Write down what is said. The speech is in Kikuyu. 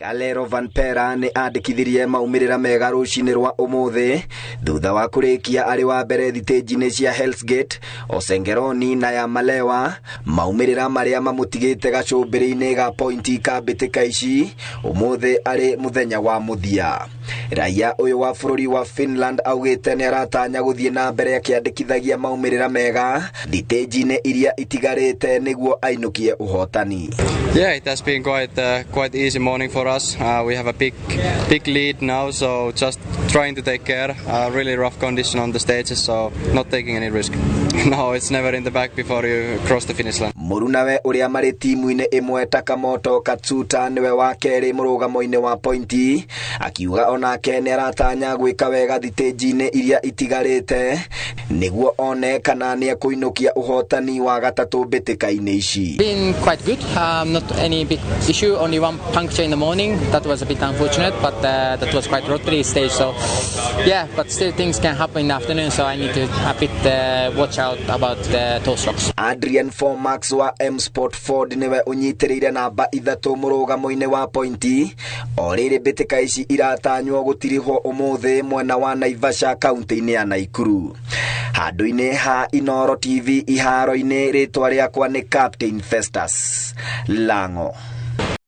Kalle Rovanperä nĩ andĩkithirie maumĩrĩra mega rũcinĩ rwa ũmũthĩ thutha wa kũrĩkia arĩ wa mbere thitĩnji-inĩ cia Hell's Gate, Osengeroni na ya Malewa, maumĩrĩra marĩa mamũtigĩte gacũmbĩrĩ-inĩ ga pointi ka mbĩtĩka ici ũmũthĩ arĩ mũthenya wa mũthia. Raia ũyũ wa bũrũri wa Finland augĩte nĩ aratanya gũthiĩ na mbere akĩandĩkithagia maumĩrĩra mega thitĩnji-inĩ iria itigarĩte nĩguo ainũkie ũhotani. Yeah, it has been quite easy morning for us. We have a big lead now, so just trying to take care. Really rough condition on the stages, so not taking any risk. No, it's never in the bag before you cross the finish line. Mũrunawe ũrĩa marĩ timu-inĩ ĩmwe Takamoto Katsuta nĩwe wa kerĩ mũrũgamo-inĩ wa pointi, akiuga onake nĩ aratanya gwĩka wega thitĩnji-inĩ iria itigarĩte nĩguo one kana nĩ ekũinũkia ũhotani wa gatatũ mbĩtĩka-inĩ ici. Been quite good, not any big issue, only one puncture in the morning. That was a bit unfortunate, but that was quite rotary stage, so yeah, but still things can happen in the afternoon, so I need to a bit watch out about the toes rocks. Adrian Formax wa M Sport Ford nĩwe ũnyitĩrĩire namba 3 mũrũgamo-inĩ wa pointi o rĩrĩ mbĩtĩka ici iratanywo gũtirihwo ũmũthĩ mwena wa Naivasha kaunti-inĩ ya Naikuru. Handũ-inĩ ha Inoro TV iharo-inĩ, rĩtwa rĩakwa nĩ Captain Festus Lango.